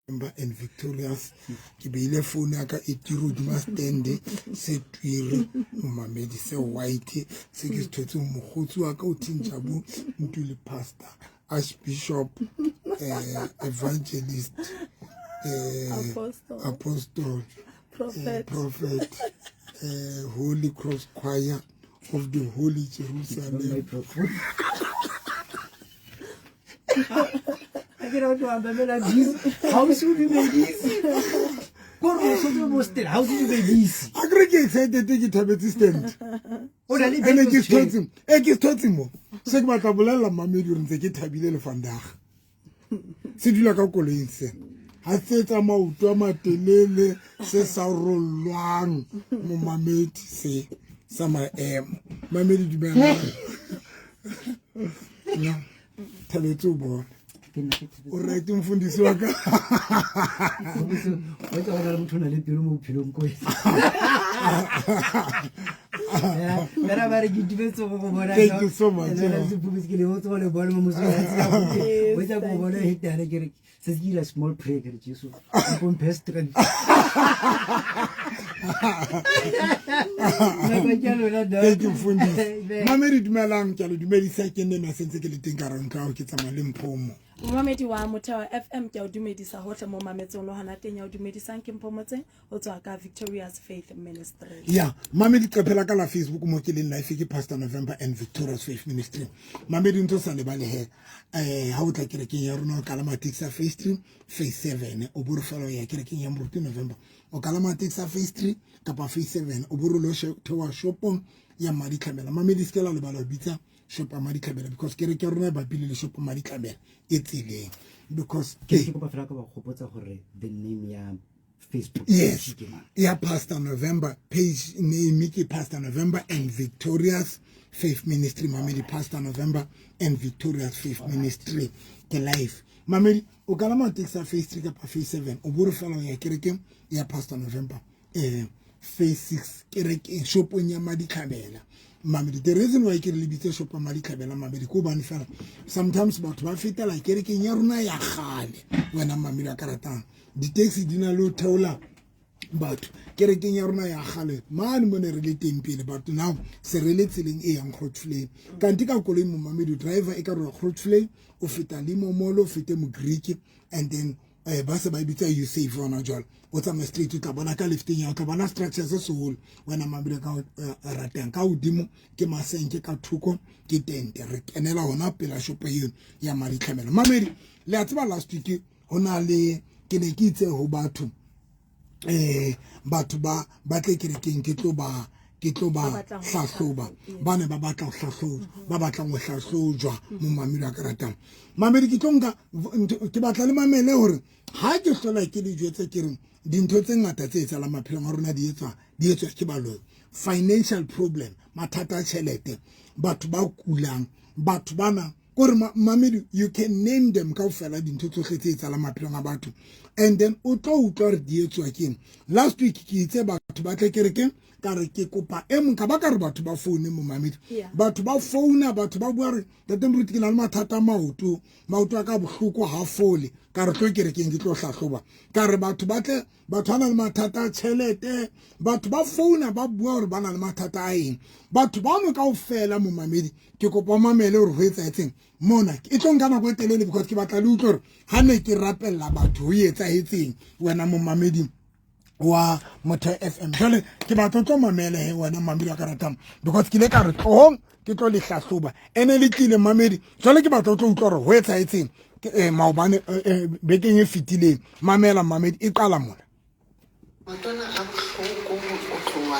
November and Victorious ke beile phone ya ka e tiro hodima stand se twiri momamedi se white se ke se thotseng mokgotsi wa ka o thintsha bo Ntuli pastor archbishop evangelist Apostle. apostle Prophet. prophet holy cross choir of the holy Jerusalem. A ke re o tloga mamela busy ga o se o dumedise kore o setse mo stand ga o se dumedise. A kere ke excited, ke thabetse stand. O na le ene ke bag of change. sethotse e ke sethotse mo se ke batla bolelela mamedi gore ntse ke thabile le vandag se dula ka koloing se ga se tsa maoto a matelele se sa rollwang momamedi se sa maemo mamedi dumelang no thabetse o bona. Ke nna ke thabetse. O right mfundisi wa ka. O tsa go na le motho o na le pelo mo bophelong ko fela ba re ke itumetse go go bona. Thank you so much, And wena yeah. Sephubisi, ke lebotse go le bona mo mosong wa tsela. O tsa go bona hetana ke re se ke ira small prayer ke re Jesu mpo strength. Nako ke ya lona, Doc. Thank you mfundisi. Mamedi dumelang, ke a le dumedisa, ke nne na sentse ke le teng ka rantlo ao ke tsamaya le mphomo. Momamedi wa Motheo FM, ke a o dumedisa hohle mo mametseng le hona teng ya o dumedisang ke Mpho Motseng o tswa ka Victorious Faith Ministry. Ya mamedi qephela ka la Facebook mo ke leng live ke Pastor November and Victorious Faith Ministry. Mamedi ntho sa lebale he ha o tla kerekeng ya rona o kalama taxi ya phase 3 phase 7 o bo re fela o ya kerekeng ya Moruti November o kalama taxi ya phase 3 kapa phase 7 o bo re lo theoha shopong ya Maditlhabela. Mamedi se ke la lebala ho bitsa shop ya Maditlhabela because kereke ya rona e bapile le shop ya Maditlhabela e tseleng because Ke kopa fela ka ba gopotsa gore the name ya Facebook Yes. ke mang? Ya Pastor November page name ke Pastor November and Victorious Faith Ministry. Mamedi, Pastor November and Victorious Faith Ministry ke live. Mamedi o kalama taxi ya phase 3 kapa phase 7 o bo re fela o ya kerekeng ya Pastor November phase 6 kerekeng shopong ya Maditlhabela. Mamedi, the reason why ke re le bitse shop ya Maditlhabela mamedi ke hobane fela sometimes batho ba fetela kerekeng ya rona ya kgale. Wena mamedi a ka ratang di-taxi di na le ho theola batho kerekeng ya rona ya kgale mane mo ne re le teng pele, but now se re le tseleng e yang Grootvlei. Kanti ka koloi momamedi driver e ka rona Grootvlei o feta Limomolo o fete Mogreek and then ba se ba e bitsa Usave hona jwale o tsamaya straight o tla bona ka lefteng ya o tla bona structure se seholo wena mamedi ka ratang ka hodimo ke masenke ka thoko ke tente re kenela hona pela shopo eo ya Maditlhabela. Mamedi le a tseba last week ho na le ke ne ke itse ho batho batho ba ba tle kerekeng ke tlo ba ke tlo ba Ba batlang ho hlahloba hlahloba. Ba ne ba batla ho hlahloba ba batlang ho hlahlojwa momamedi wa ka ratang mamedi ke tlo nka ke batla le mamele hore ha ke hlola ke le jwetse ke reng dintho tse ngata tse etsahalang maphelong a rona di etswa ke baloi financial problem mathata a tjhelete batho ba kulang batho bana kore mamedi you can name them kaofela dintho tsohle tse etsahalang maphelong a batho and then o tlo utlwa hore di etswa ke eng. Last week ke itse batho ba tle kerekeng ka re ke kopa e mong ka ba ka re batho ba foune momamedi. Batho ba founa batho ba bua re ntate moruti ke na le mathata a maoto maoto a ka bohloko ha fole ka re tlo kerekeng ke tlo hlahloba ka re batho ba tle batho ba na le mathata a tjhelete batho ba founa ba bua hore ba na le mathata a eng batho ba mo kaofela momamedi ke kopa o mamele hore ho etsahetseng mona e tlo nka nako e telele because ke batla le utlwe hore ha ne ke rapella batho ho etsahetseng wena momamedi wa Motheo FM jwale ke batla o tlo mamele he wena mamedi wa ka ratang because ke ile ka re tlohong ke tlo le hlahloba ene le tlile mamedi jwale ke batla o tlo utlwa hore ho etsahetseng maobane bekeng e fetileng mamela mamedi e qala mona. Maotwana a bohloko o tloha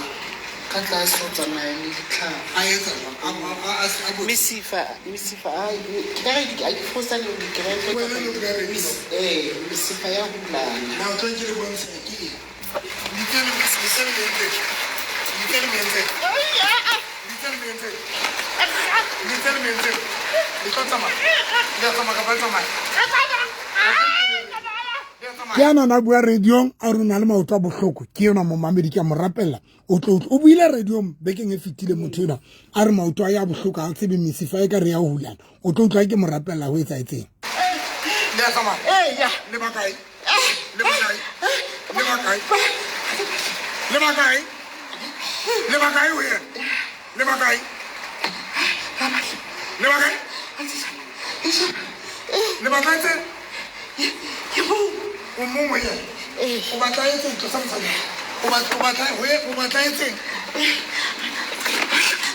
ka tlase ho tsamaya le ditlhare. A etsa jwang? Mesifa, mesifa a ke ka re a ke fosa le dikrempe Wena le o ka reng? Mesifa ya hulana. Maotwana ke le bontsha ke eng? Ditse le ditse le mentse. Ditse le mentse. Ditse le mentse. Ditse le mentse. Le tlo tsamaya. Le a tsamaya kapa le tsamaya? Ke ana na bua radiong a re o na le maoto a bohloko ke yona momamedi ke a mo rapella o tlo utlwa o buile radiong bekeng e fetile motho enwa a re maoto a ya bohloko ha o tsebe mesifa e ka re ya hulana o tlo utlwa ke mo rapella ho etsahetseng. Le a tsamaya? Eya. Le ba kae? Le bakae? Le bakae? Le bakae? Le bakae ho yena? Le bakae? Le bakae? Le batla etse? O mong ho yena? O batla etseng? Tlosa mosadi. O batla o batla ho o batla etseng?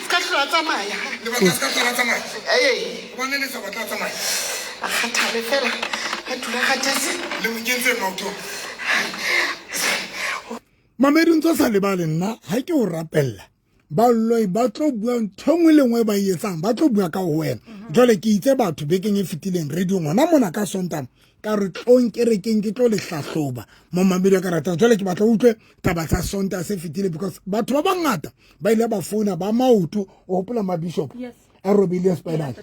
Ska hlola tsamaya. Le batla ska hlola tsamaya. Ee. Hobane le sa batla tsamaya. A kgathale fela. A dula kgathetse. Le mo kentse maotong. Mamedi ntse sa lebale nna ha ke o rapella. Baloi ba tlo bua ntho nngwe le nngwe ba e etsang ba tlo bua ka ho wena. Jwale ke itse batho bekeng e fetileng radio ngwana mona ka Sontaha ka re tlong kerekeng ke tlo le hlahloba mo mamedi ka ratang. Jwale ke batla utlwe taba tsa Sontaha se fetile because batho ba bangata ba ile ba founa ba maoto o hopola ma bishop a robile spinal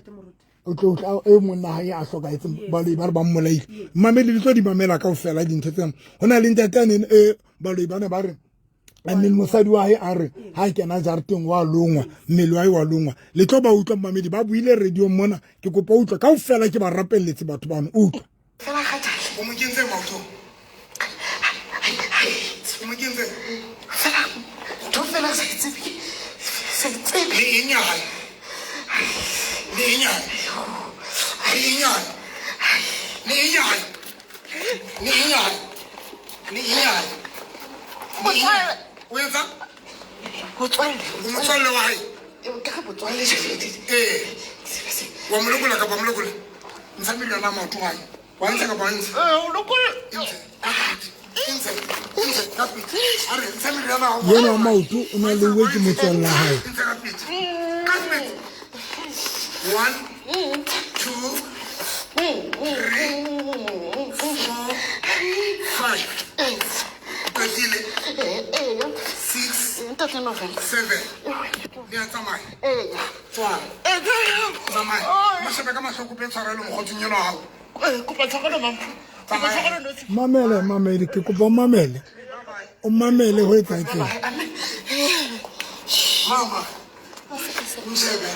o tlo utlwa e monna hae a hlokahetseng baloi ba re ba mmolaile. Mamedi le tlo di mamela kaofela dintho tsena. Ho na le ntate a neng baloi ba ne ba re I mean mosadi wa hae a re ha kena jareteng wa longwa mmele wa hae wa longwa. Le tlo ba utlwa mamedi ba buile radio mona ke kopa utlwa kaofela ke ba rapelletse batho bano utlwa. Fela kgathale. O mo kentse maotong. O mo kentse. Fela ntho fela sa tsebe. Sa tsebe. Le eng ya hae? Le eng ya hae? Le eng ya hae? Le eng ya hae? Le eng ya hae? Le eng ya hae? Motswalle. O etsa? Motswalle. O motswalle wa hae? Ke re motswalle. Ee. Wa mo lokola kapa mo lokola? Ntsha meriana ya maoto hae. Wa ntsha kapa wa ntsha? O lokola. Ntshe. Ntshe ka pele. A re ntsha meriana ya hao. Yena wa maoto o na le uwe ke motswalle wa hae. Ntsha ka pele. Ka pele. 1 2 3 4 5 Qetile. 6 Ntate November. 7 Le a tsamaya. Ee. Tswala. Tsamaya. Mo shebe ka mahlo kope tshwarelo mokgotsing eno wa hao. Kopa tshwarelo mama. Kopa tshwarelo no. Mamele mamedi ke kopa o mamele. O mamele ho etsahetseng. Mama. O shebe.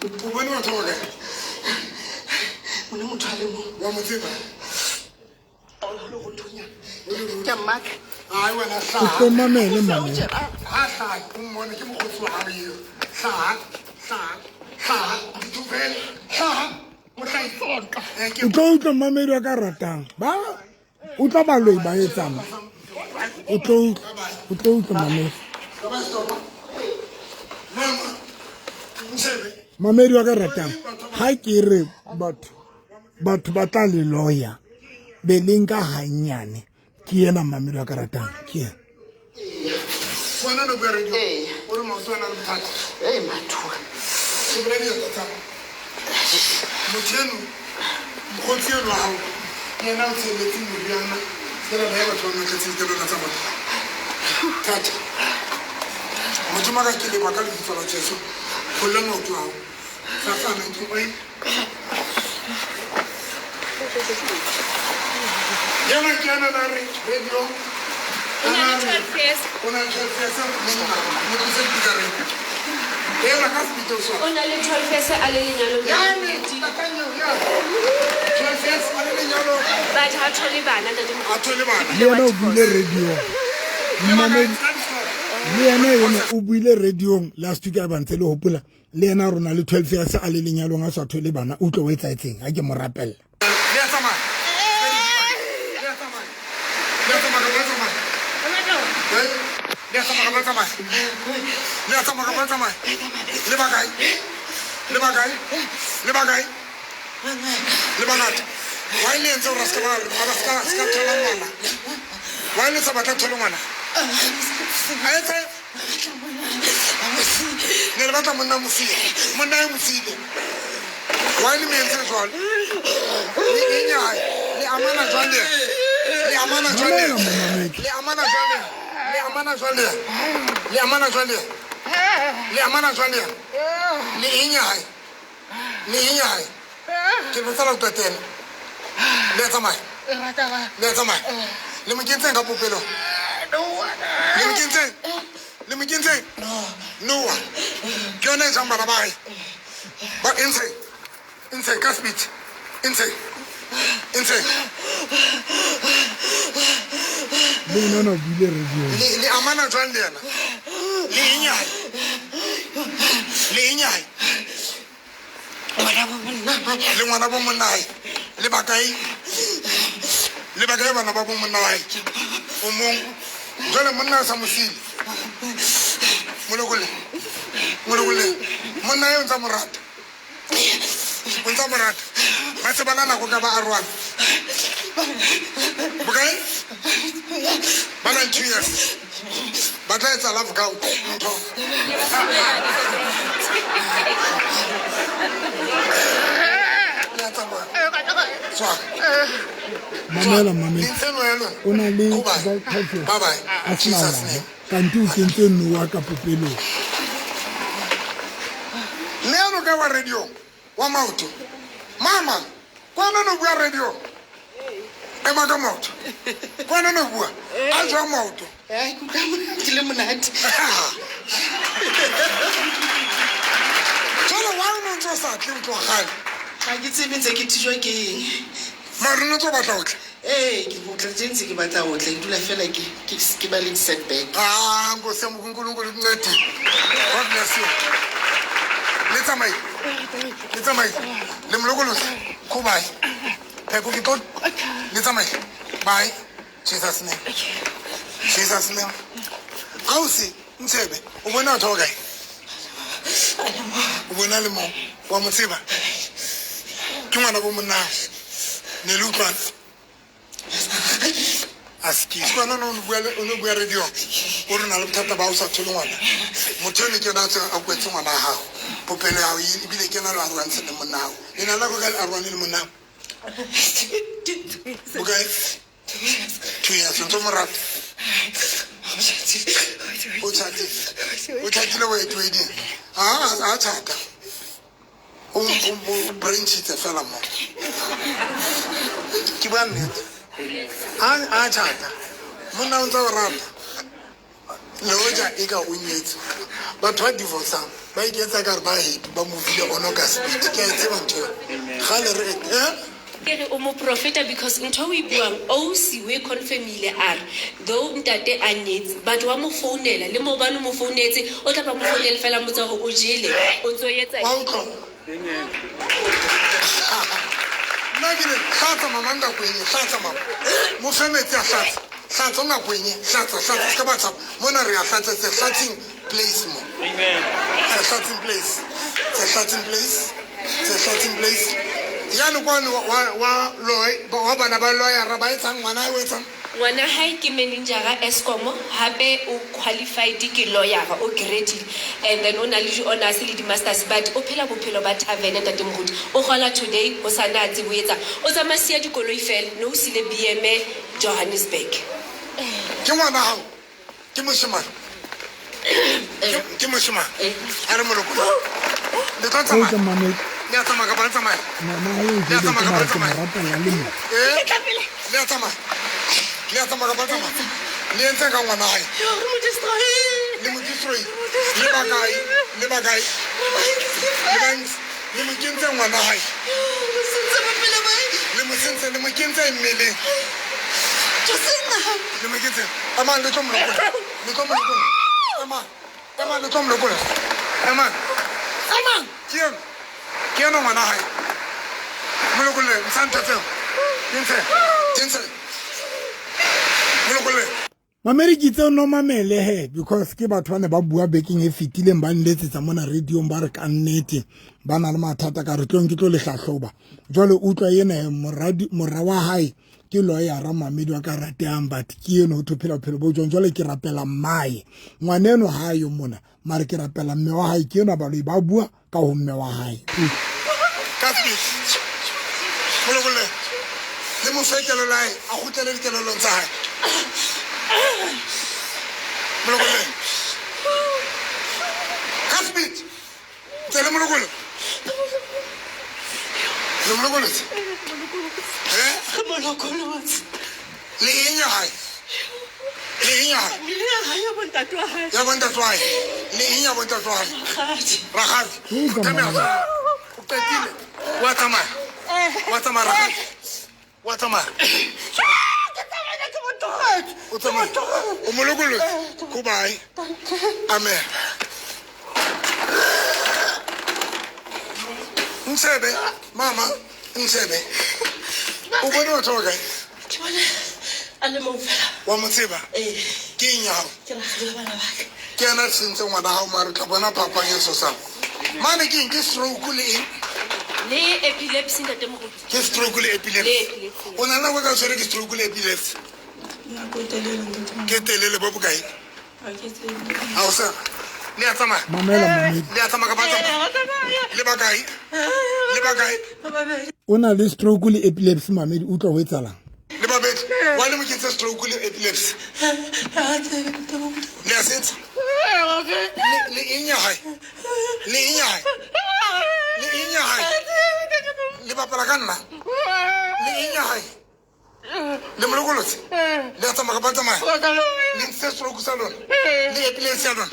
O bone batho ba kae? Mona motho a le mong. Wa mo tseba? Ke mmaka. Ai wena O hlaha. tlo mamele mamele. Ha hlaha o mmone ke mokgotsi wa hao eo. Hlaha, hlaha, hlaha. Ditofele, hlaha. O tla isonka. O tlo utlwa mamedi wa ka ratang. Ba utlwa baloi ba etsang. O tlo utlwa mamedi. Mama, nshebe. Mamedi wa ka ratang. Ha ke re batho ba tla le loya be le nka hanyane. Ke yena mamedi wa ka ratang. Ke yena. Wena no bua radio. Ee. O re maoto a na le bothata. Ee mathuwa. Shebela diatla tsa hao. Motho eno, mokgotsi eno wa hao, ke yena o tshelletse moriana. Fela ba ya batho ba matletse dikelello tsa bona. Thata. Modimo wa ka ke leboha ka lebitso la Jesu. Kgolla maoto a hao. Tlatsa anointing oil. Yena ke yena na re radio. O na le 12 years. O na le 12 years. Mo tlose dikareng. Yena ka sepito sona. O na le 12 years a le lenyalong. Yane, takanyo, ya. 12 years a le lenyalong. But ha thole bana ntate Moruti. Ha thole bana. Le yena o buile radio. Mamedi. Le yena eno o buile radio last week a ba ntse le hopola. Le yena rona le 12 years a le lenyalong a sa thole bana. O utlwe o etsahetseng ha ke mo rapella. Le a tsamaya. Le a tsamaya. Le a tsamaya, le a tsamaya. Le a tsamaya, le a tsamaya. Le a tsamaya, le a tsamaya. Le bakae? Le bakae? Le bakae? Le bangata. Why le entse hore a ska ba a ska thola ngwana? Why le sa batla thole ngwana? A etse ne le batla monna mosile. Monna e mosile. Why le me entse jwalo? Le eng ya hae? Le amana jwang le yena? Le amana jwang le yena? Le amana jwang le yena? Le amana jwang le yena? Le amana jwang le yena? Le amana jwang le yena? Le eng ya hae? Le eng ya hae? Ke botsa la ho qetela. Le a tsamaya? Le a tsamaya? Le mo kentseng ka popelong? Le mo kentseng? Le mo kentseng? Noah. Ke yona e jang bana ba hae. Ba ntshe. Ntshe ka speed. Ntshe. Ntshe. Le ena o buile radio. Le amana jwang le yena? Le eng ya hae? Le eng ya hae? Ngwana bo monna hae. Le ngwana bo monna hae. Le bakae? Le bakae bana ba bo monna hae? O mong. Jwale monna a sa mo siile. Molokole. Molokole. Monna eo ntsa mo rata. O ntsa mo rata. Ba se ba na nako ka ba arohana. Bokae? Ba na le 2 years. Ba tla etsa love ka ntho. Le a tsamaya. Tswa. Mamela mamela. Le ntshe ya lona. O na le Goodbye. Bye bye. a sena Jesus ngwana. name. Kante o kentse noa ka popelong. Le eno ka wa radio wa maoto. Mama, kwana no bua radio. Ema ka maoto. Kwana no bua. A jwang maoto. Ai, ke utlwa monate le monate. Jwale why o no ntse o sa tle o tloha kgale? Ga ke tsebe ntse ke thijwa ke eng. Mare o no ntse o batla ho tla? Ee, ke botla tje ntse ke batla ho tla, ke dula fela ke ba le di-setback. Ah, Nkosi yami, uNkulunkulu ukuncedile. God bless you. Le tsamaye. Le tsamaye. Le molokolosi. Goodbye. Pheko ke tlo. Le tsamaye. Bye. Jesus name. Jesus name. Ausi, ntshebe, o bona batho ba kae? O bona le mo wa mo tseba? Ke ngwana bo monna. Ne le utlwana? A se kwana no bua le o no bua radio. O re na le bothata ba o sa thole ngwana. Motho ene ke yena a tseng a kwetse ngwana wa gago. Popelo ya gago ebile ke yena le arohantse le monna wa gago. Le na nako ka le arohane le monna wa gago? Bokae? 2 years. O ntso mo rata? O tjhatile. O tjhatile o etwe ding. Ha a tjhata. O branchitse fela mo. Ke bua nnete. A tjhata. Monna o ntse o rata. Le hoja e ka o nyetse. Batho ba divorcang ba iketsa ka re ba happy, ba movile on ka speed. Ke a e tseba ntho eo. Kgale re eh? Ke re o moprofeta because ntho o e buang ausi o e confirmile a re though ntate a nyetse but wa mo founela le maobane o mo founetse o tla ba mo founele fela mmotsa hore o jele o ntso etsa Wa utlwa? Nna ke re hlatsa mama nka kwenye, hlatsa mama. Mo fe metsi a hlatsa. Hlatsa o nga kwenye, hlatsa, hlatsa, se ka ba tshaba. Mona re a hlatsa, it's a hlatsing place mo. Amen. It's a hlatsing place. It's a hlatsing place. It's a hlatsing place. Yane kwano wa wa bana ba lawyer ba etsang ngwana o etsang? Ngwana hae ke manager-a Eskom, hape o qualified ke lawyer, o gradile and then o na le di-honors le di-masters but o phela bophelo ba tavern ntate Moruti. O kgola today ho sa na tsebo etsa. O tsamaya siya dikoloi fela, no o sile BM Johannesburg. Ke ngwana hao? Ke moshemane? Ke moshemane? A re moloko. Le tlo tsamaya. Le a tsamaya kapa le tsamaya? Le a tsamaya kapa le tsamaya? Eh? Le a tsamaya. Le a tsamaya kapa le tsamaya? Le entse ka ngwana hae? Re mo destroy. Le mo destroy. Le ba kae? Le ba kae? Le ba ntse. Le mo kentse ngwana hae. Re sentse bophelo ba hae. Le mo sentse, le mo kentse mmeleng. Le mo kentse. Emang le tlo mo lokolla. Le tlo mo lokolla. Emang. Emang le tlo mo lokolla. Emang. Emang. Ke ena. Ke ena ngwana hae. Mo lokolle, ntsha ntho tseo. Ke ntshe. Ke ntshe. Mo lokolle. Mamedi ke itse no mamele he because ke batho ba ne ba bua bekeng e fetileng ba nletsetsa mona radiong ba re ka nnete ba na le mathata ka re tlong ke tlo le hlahloba. Jwale utlwa ena moradi mora wa hae ke lawyer mamedi wa ka ratehang but ke eno ho tho phela bophelo bo jwang. Jwale ke rapela mmae ngwana eno ha yo mona mare ke rapela mme wa hae ke ena baloi ba bua ka ho mme wa hae. Ka speed. Molokole. Le mo fe kelello ya hae, a kgutlele dikelellong tsa hae. Molokole. Ka speed. Ntse le molokole. Le molokolotse? Eh? Molokolotse. Le eng ya hae? Le eng ya hae? Ya bontate wa hae. Ya bontate wa hae. Le eng ya bontate wa hae? Rakgadi. Rakgadi. O tlameha. O qetile. Wa tsamaya. Wa tsamaya rakgadi. Wa tsamaya. O tsamaya. O mo lokolotse. Goodbye. Amen. Ntshebe, mama, ntshebe. O bone batho ba kae? Ke bone a le mong fela. Wa mo tseba? Ee. Ke eng ya gago? Ke ragadi wa bana ba ka. Ke ena sentse ngwana gago mare tla bona phapang e sosang. Mane ke eng ke stroke le eng? Le epilepsy ntate moruti. Ke stroke le epilepsy. Le epilepsy. O na le nako e ka tshwere ke stroke le epilepsy? Nako e telele ntate. Ke telele bo bokae? Ga ke tsebe. Ha o sa le a tsamaya? Mamela mamedi. Le a tsamaya ka ba tsamaya? Le ba kae? Le ba kae? O na le stroke le epilepsy mamedi utlwa ho etsahalang. Le babedi. Wa le moketse stroke le epilepsy. Le a sentse? Le eng ya hae? Le eng ya hae? Le eng ya hae? Le bapala ka nna? Le eng ya hae? Le mo lokolotse? Le a tsamaya kapa le tsamaya? Le ntshitse stroke sa lona? Le epilepsy ya lona?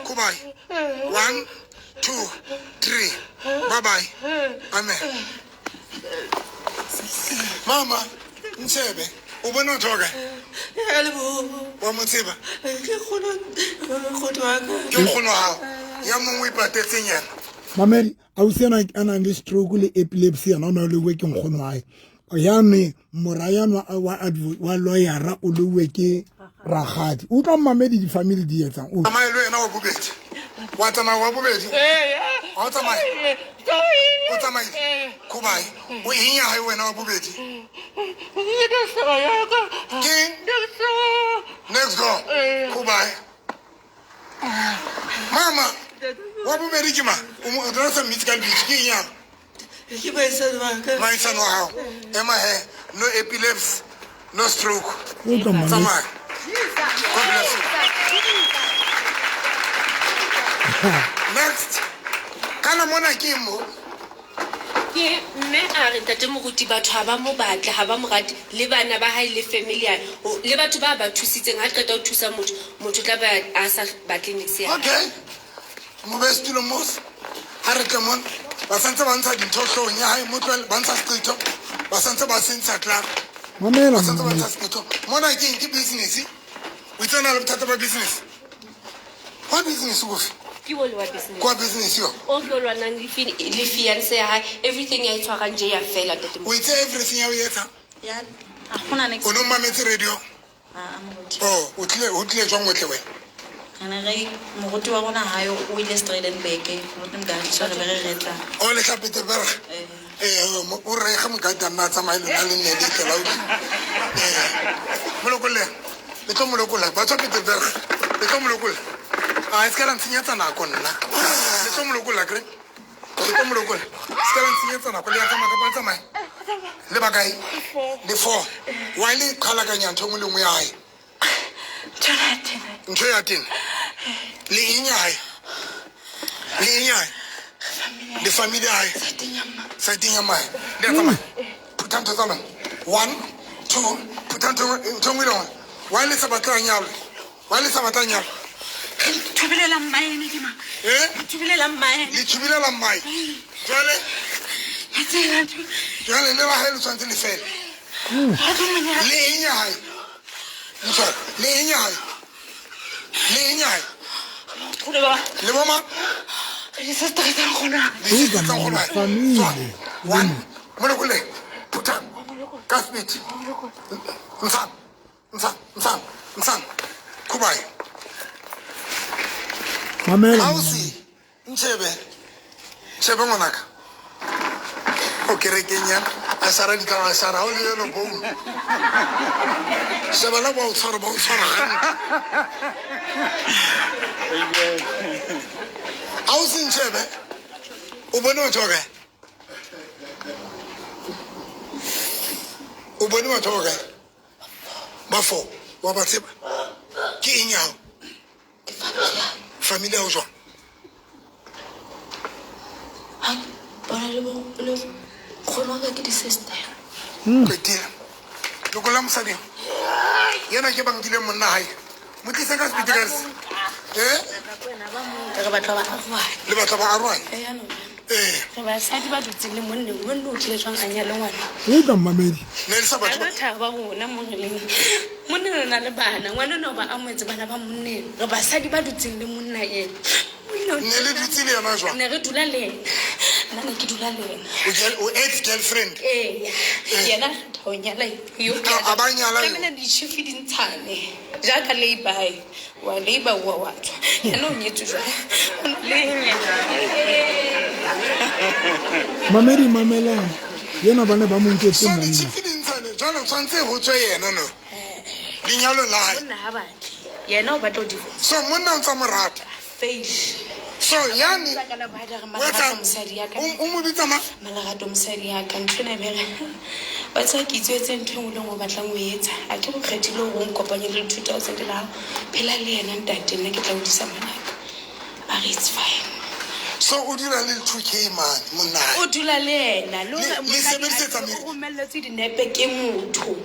Goodbye. 1, 2, 3. Bye bye. Amen. Mama, ntshebe, o bone motho wa kae? Wa mo tseba? Ke nkgono wa ka. Ke nkgono wa hao. Ya mongwe o ipatetseng yena. Mamedi, ausi ena a nang le stroke le epilepsy yena o na le ke nkgono wa hae. Ya me mora yanwa wa wa lawyera o lowe ke rakgadi. Utlwa mamedi di-family di etsang. O tsamaye le wena wa bobedi. Wa tsamaya wa bobedi. Ha o tsamaye. O tsamaile. Goodbye. O eng ya hae wena wa bobedi? Ke next door. Goodbye. Mama, wa bobedi ke mang? O mo o sa mmitse ka lebitso ke eng ya? Ke moahisani wa ka. Moahisani wa hao. Ema he, no epilepsy, no stroke. Utlwa mamedi. Tsamaya. God bless you. Next. Kana mona ke mo. Ke mme a re ntate moruti batho ha ba mo batle ha ba mo rate le bana ba hae le family ya le batho ba ba thusitseng ha qeta ho thusa motho motho tla ba a sa batle niks ya. Okay. Mo be setulo mos. Ha re tle mona. Ba santse ba ntsha dintho hloohong ya hae mo tlohele ba ntsha seqetho. Ba santse ba se ntsha klaar. Mamela Ba santse ba mamedi. ntsha seqetho. Mona ke eng ke business. O itse o na le bothata ba business. Wa business kofe? Ke o le wa business. Kwa business yo. O ke o lwanang le fi le fiance ya hae everything ya e tshwarang je ya fela ntate O itse everything ya o etsa. Ya, ha gona next. O no mametse radio. Ah, moruti. Oh, o tlile o tlile jwang o tle wena? Re ne re moruti wa rona hae o ile Straidenburg, moruti Mokadi, so re be re re tla. O le tla Peterberg. Eh. Eh, o re ge Mokadi a nna a tsamaye lona le nne le tle la utlwa. Eh. Molokolle. Le tlo molokolla ba tswa Peterberg. Le tlo molokolla. A e se ka la ntshenyetsa nako nna. Le tlo molokolla kre. Le tlo molokolla. Se ka la ntshenyetsa nako le ya tsamaya kapa le tsamaye. Le ba kae? Le four. Wa le qhalakanya ntho e nngwe le nngwe ya hae. Ntho ya tena. Le eng ya hae? Le eng ya hae? Le family ya hae? Saeteng ya mmae. Le ya tsamaya. Phutha ntho tsa lona. 1 2 phutha ntho ntho e nngwe le nngwe. Wa le sa batle a nyalwe? Wa le sa batle a nyalwe? Thubelela mmae ke mang? Eh? Thubelela mmae. Le thubelela mmae. Jwale jwale le la hae le tshwanetse le fele. Le eng ya hae? Ntshware. Le eng ya hae? Le eng ya hae? Le bo mang? Di sister tsa nkgono. Le sister tsa nkgono. Family. Tswa. One. Molokole. Phutha. Ka speed. Ntshang. Ntshang. Ntshang. Ntshang. Goodbye. Mamela. Ausi, ntshebe. Ntshebe ngwanaka. O kerekeng ya a sara ditlhare a sara ha o le yelo bone. Sheba la ba o tshwara ba o tshwara hantle. Ausi ntshebe. O bone batho ba kae? O bone batho ba kae? Ba four. Wa ba tseba? Ke eng ya hao? Family ya hao jwang? Ha bona le bo le nkgono wa ka ke di-sister. Qetile. Lokolla mosadi. Yena ke ba nkileng monna hae. Mo tlise ka speed ka. Eh? Re batla ba arohane. Le batla ba arohane? Eh, ya no. Re basadi ba dutseng le monneng, monne o tlile jwang a nyale ngwana? Utlwa mmamedi. Ne le sa Ha batho re thaba rona mo re leng. Monneng re na le bana, ngwana ona o ba amohetse bana ba monneng. Re basadi ba dutseng le monna ena. Monna o Ne le dutse le yena jwang? Ne re dula le ena. Nna ne ke dula le ena. O girl- o ex girlfriend. Ee, yena a kgetha ho nyala yo. A ba nyala yo. Tlamehile di-chief di ntshane. Jaaka lay-by, wa lay-by wa wa tswa. Yena o nyetswe jwale. O na le Mamedi mamelang. Yena ba ne ba mo nketse So monna. di-chief di ntshane jwale o tshwanetse ho tswe yena no. Lenyalo la hae. Monna ha batle. Yena o batla ho divorce. So monna o ntsa mo rata. Fail. So yani Ka la ba re o Malerato etsang? mosadi ya ka. O mo bitsa mang? Malerato mosadi ya ka ntho ena e bere. Wa tseba ke itswetse ntho e nngwe le nngwe o batlang ho e etsa. A ke go kgethile hore o nkopanye le 2000 la hao. Phela le yena ntate nna ke tla hodisa ngwanaka. A re it's fine. So o dula le 2K man monna hae. O dula le yena le hore Le mosadi a sebedisetsa o me- romelletswe dinepe ke motho.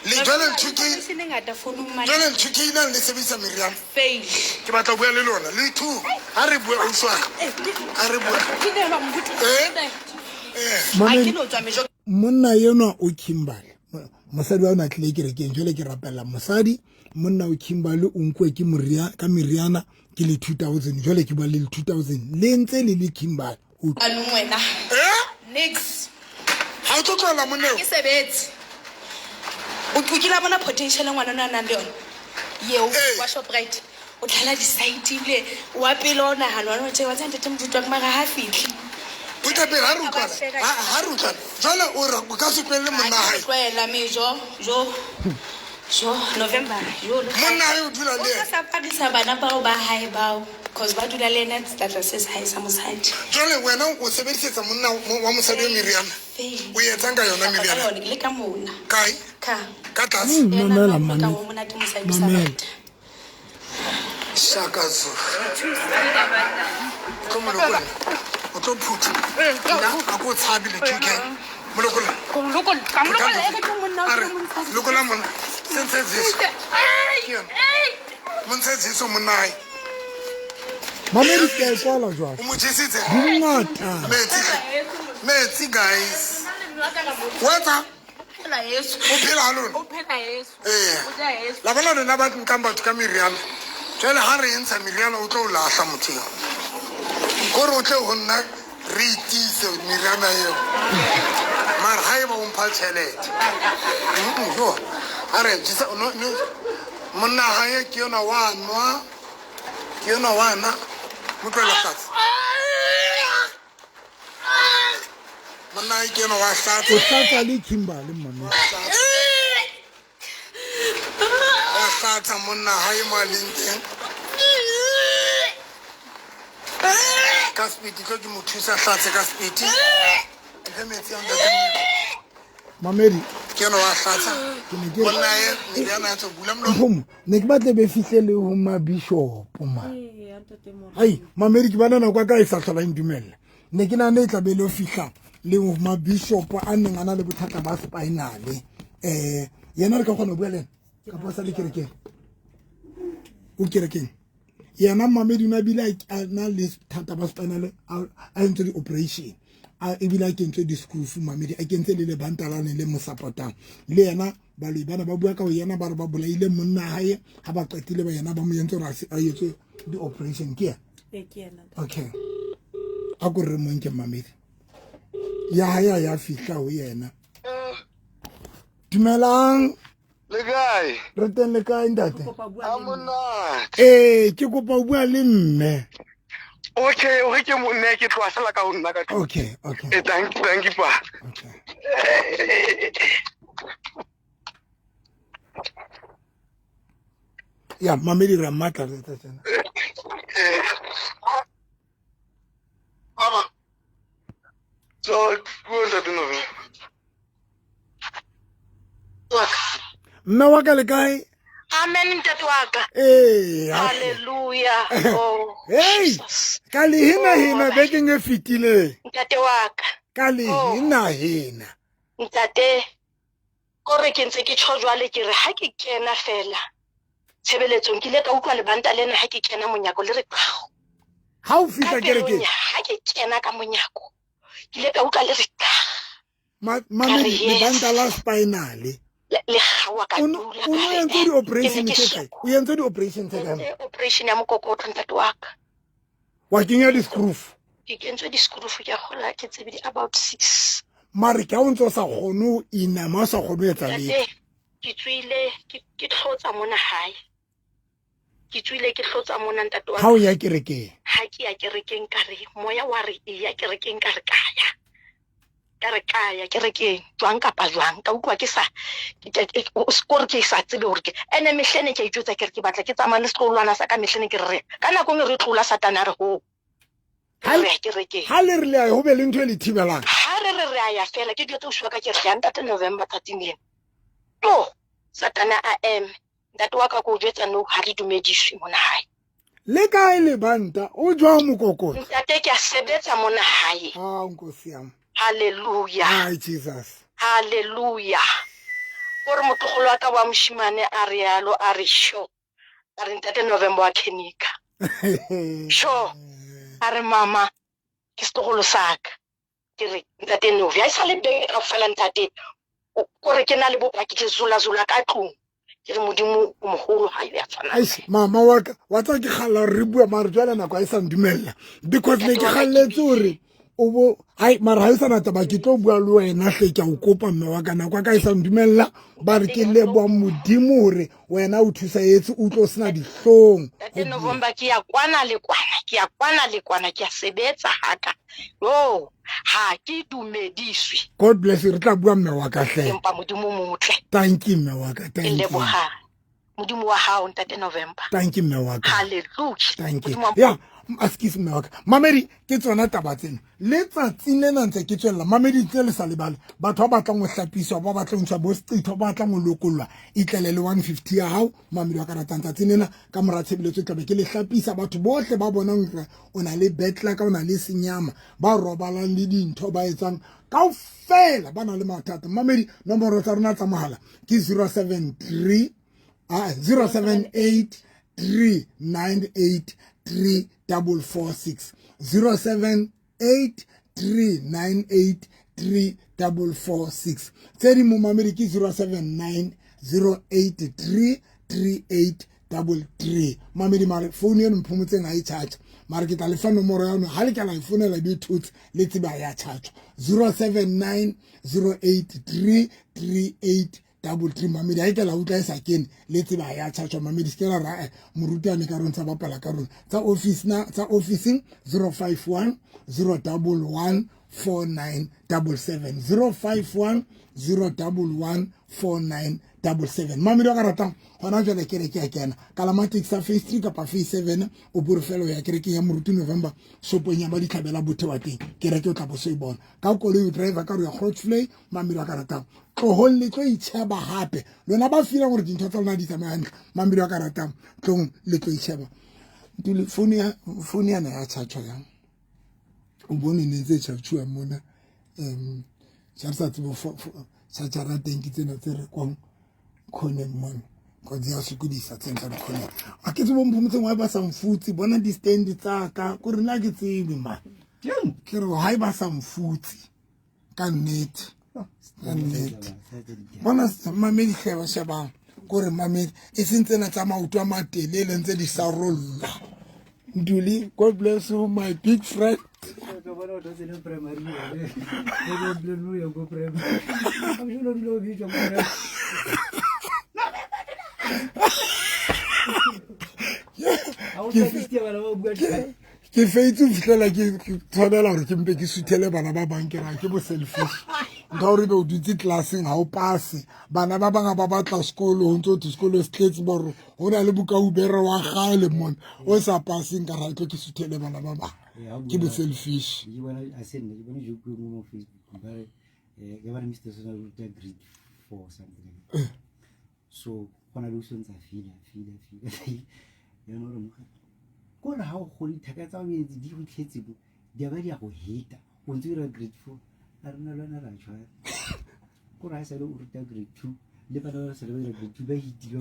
Le jwale 2K Information e ngata founung mane. jwale 2K na le sebedisa meriana. Fail. Ke batla ho bua le lona le two. Ha re bue ausi wa ka. Ha re bue. Eh? Eh. Ha Mamedi ke no tswa mejo monna enwa o Kimberley. Mosadi wa ona tlile kerekeng jwale ke rapella mosadi monna o Kimberley o nkuwe ke moria ka meriana ke le 2000 jwale ke bua le 2000 le ntse le le Kimberley. Utlwa. anong wena. Eh? Nix. Ha o tlo tlohela monna eo? Ke sebetse. O kile a bona potential e ngwana ona a nang le yona. Yeo Ee. wa Shoprite. O tlala di-site ebile wa pele o nahana wa tje wa tseba ntate moruti wa ka mara ha fihle. Butle pele ha re utlwana. Ha re utlwana. Jwale o re o ka se tlohelle monna Ha ke hae. tlohela mejo jo jo November jo le Monna hae o dula le O yena. tla saparisa bana bao ba hae bao because ba dula le ena sehlahla se sa hae sa mosadi. Jwale wena o sebedisetsa monna wa mosadi o meriana. Fail. O etsang ka yona Ka meriana? yone ke le ka mona. Kae? Ka. Ka tlase. Yena Mamela a utlwa ka mamedi. ho monate mosadi o sa Mamela. rata. Shaka Zulu. O tlo mo lokolla. O tlo phutha. Nna ha ke o tshabe le 2K. Mo lokolla. Ka mo lokolla e re ke monna o A re, tlo mo ntsha. lokolla monna. Se ntshe Jesu. Ke yona. Mo ntshe Jesu monna hae. Mamedi ke a e kwala jwale. O mo jesitse. Di ngata. Metsi. Metsi guys. Wa etsa? Phela heso. O phela ha lona? O phela heso. Ee. O ja heso. La bona lona ba nkang batho ka meriana. Jwale ha re e ntsha meriana o tlo o lahla motho eo. Kore o tle ho nna re itiise meriana eo. Mara ha eba o mpha tjhelete. Yo. A re jesa no no monna hae ke yona wa nwa. Ke yona wa nwa. Mo tlohele fatshe. Monna hae ke yona wa hlatsa. O hlatsa le Kimberley mamedi. Wa hlatsa monna hae mo a leng teng. Ka speed tlo ke mo thusa hlatse ka speed. Mphe metsi a ntate. Mamedi Ke yona wa hlatsa. ke ne ke re Monna hae meriana ya tswa bula molomo. Mphomo ne ke batla be fihle le ho mabishopo ma. Ee, ya ntate Moruti. Ai mamedi ke bona nako ya ka e sa tlhola e ntumella. Ne ke nahane e tla be le ho fihla le ho mabishopo a neng a na le bothata ba spinal. Yena re ka kgona ho bua le ena kapa o sa le kerekeng? O kerekeng. Yena mamedi o ne a bile a na le bothata ba spinal a entswe di-operation. A ebile a kentswe di-screw mamedi a kentse le lebanta la le mo support-ang. Le yena baloi bana ba bua ka ho yena ba re ba bolaile monna hae ha ba qetile ba yena ba mo entse hore a etswe di-operation ke yena. Ee, ke yena. Okay. A ko re mo nke mamedi. Ya hae ya fihla ho yena. Dumelang. Le kae? Re teng le kae ntate? Kopa bua A le mme. monate. Ee, ke kopa ho bua le mme. Okay, o re ke mo nne ke tloha fela ka ho nna ka tlung. Okay, okay. Eh, thank you, thank you pa. Okay. Ya mamedi ra matla re tsa tsena. Baba. So, go ntate November. Mme wa ka le kae? Amen ntate wa ka. Ee. Hallelujah. Oh. Hey, Jesus. ka le hena hena bekeng e fetileng. Ntate wa ka. Ka le hena hena. Ntate kore ke ntse ke tjho jwale ke re ha ke kena fela tshebeletsong ke ile ka utlwa lebanta lena ha ke kena monyako le re qhao. Ha o fihla kerekeng, ha ke kena ka monyako, ke ile ka utlwa le re qa. Mamedi, lebanta la spinal le kgaoha ka dula. O no entse di-operation tse kae? O entse di-operation tse kae? Operation ya mokokotlo, ntate wa ka. Wa kenya di-screw? Ke kentswe di-screw, ke a kgola ke tsebe di about 6. Mare ke ha o ntse o sa kgone ho inama, o sa kgone ho etsa letho. Ke tswile ke tlotsa mona hae. Ke tswile ke hlotsa mona, ntate wa Ha o ya kerekeng? Ha ke ya kerekeng, ka re moya wa re e ya kerekeng, ka re ka ya, ka re ka ya kerekeng jwang kapa jwang. Ka utlwa ke sa kore ke sa tsebe hore ke ene mehlene, ke a itjwetsa ke re ke batla ke tsamaya le setloholwana sa ka mehlene, ke re ka nako e nngwe re tlola Satane a re ho re ya kerekeng. Ha le re le ya, ho be le ntho e le thibelang? Ha re re re a ya fela, ke jwetse ausi wa ka ke re ya ntate November tsatsing lena to Satane a eme. Ntate wa ka, ko o jwetsa no, ha re dumediswe mona hae. Le kae lebanta? O jwang mokokotlo? Ntate, ke a sebetsa mona hae. Ah, nkosi yam. Hallelujah. Hi Jesus. Hallelujah. Gore motlogolo wa ka wa moshimane a re yalo, a re sho. A re ntate November wa Kenika. Sho. A re mama, ke setlogolo sa ka. Ke re ntate Novi, ha e sa le beke kaofela ntate, kore ke na le bopaki, ke zula-zula ka tlung. Ke re Modimo o mogolo, ha ya tshwana. Eish, mama wa ka, wa tseba ke kgalla hore re bua, mare jwale nako ha e sa ndumella, because ne ke kgalletse hore o bo hai, mara ha e sa na taba, ke tlo bua le wena hle, ke a o kopa mme wa ka, nako ya ka e sa ndumella. Ba re ke leboha Modimo hore wena o thusaetse, o tlo sena dihlong. Ntate November, ke ya kwana le kwana, ke ya kwana le kwana, ke ya sebetsa haka. Yo, ha ke dumediswe. God bless you, re tla bua mme wa ka hle. Empa Modimo motle. Thank you mme wa ka, thank you. Ke leboha Modimo wa hao ntate November. Thank you mme wa ka. Hallelujah. Thank you. Ya, askies mme wa ka. Mamedi, ke tsona taba tsena. Letsatsing lena ntse ke tswella, mamedi tse le sa lebale. Batho ba batlang ho hlapiswa, ba batlang ho ntsha bo seqitho, ba batlang ho lokollwa, itlele le 150 ya hao, mamedi wa ka ratang tsatsing lena ka mora tshebeletso tlabe ke le hlapisa. Batho bohle ba bonang hore o na le betla ka o na le senyama, ba robalang le dintho ba etsang kaofela, ba na le mathata. Mamedi, nomoro tsa rona tsa mohala ke 073 078 398 3446, 078 398 3446. Tse di mo mamedi ke 079 083 3833. Mamedi, mare founu eno mphomotseng ha e charge, mare ke tla lefa nomoro ya yone ha le ka la e founela be thotse le tseba ya charge, 079 083 3833. Mamedi, ha e ka la utlwa e sa kene, le tseba ya charge. Mamedi, se ke la ra moruti a ne ka rona tsa bapala ka rona. Tsa office na, tsa officing 051 011 4977, 051 011 4977. Mamedi wa ka ratang, hona jwale kereke ya kena kalamatic sa phase 3 kapa phase 7, o bore fela ya kerekeng ya moruti November, shopong ya ba ditlhabela bothe wa teng kereke, o tla bo so e bona ka koloi, o driver ka re ya Grootvlei. Mamedi wa ka ratang, tlohong le tlo itsheba hape lona ba feelang gore dintho tsa lona di tsamaya hantle. Mamedi wa ka ratang, tlong le tlo itsheba. Ntuli, founu yana ya charge yang o bone ne ntse charge mona, ja re sa tsebe chargera teng ke tsena tse rekwang khoneng mona, kotsi ya sokodisa tsena tsa dikhoneng. A ke tsebe mphomotseng wa ba sa mfutse, bona di-stand tsa ka kore nna ke tsebe ma ke re ha e ba sa mfutse ka nnete, ka nnete. Bona mamedi hle, ba shebang kore mamedi e seng tsena tsa maoto a matelele ntse di sarolla. Nduli, God bless you my big friend. Ke feitse ho fihlela ke tshwanela hore ke mpe ke suthele bana ba bang, ke ra ke bo selfish ntho hore be o dutse classeng ha o pase, bana ba bang ba batla sekolo, ho ntse ho thwe sekolo se tletse, boro ho na le bokaubere wa kgale mona o sa paseng, ka ra tlo ke suthele bana ba bang, ke bo selfish. Ke bona a se nna ke bone joke e nngwe mo Facebook, ba re ke ba re Mr. Sona o ruta grade 4 something like that. So go na le o sontsa fila fila fila yana gore moga ko re ha o gole dithaka tsa o etse di go tletse bo di a ba di a go heta o ntse o dira grade 4, a rena le wena ra tshwana ko re ha sale o ruta grade 2 le bana ba sale ba dira grade 2 ba hitile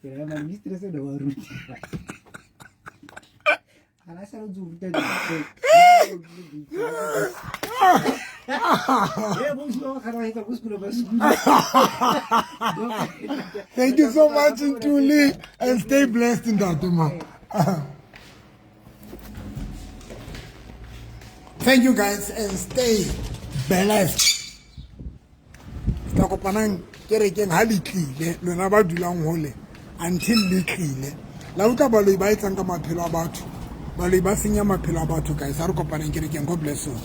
ke ra ma mistress ene wa ruta. Thank you so much, Ntuli, and stay blessed, Ntate ma. Thank you guys and stay blessed. Tla kopanang kerekeng ha le tlile lona ba dulang hole until le tlile la utlwa baloi ba etsang ka maphelo a batho baloi ba senya maphelo a batho guys ha re kopanang kerekeng. God bless you.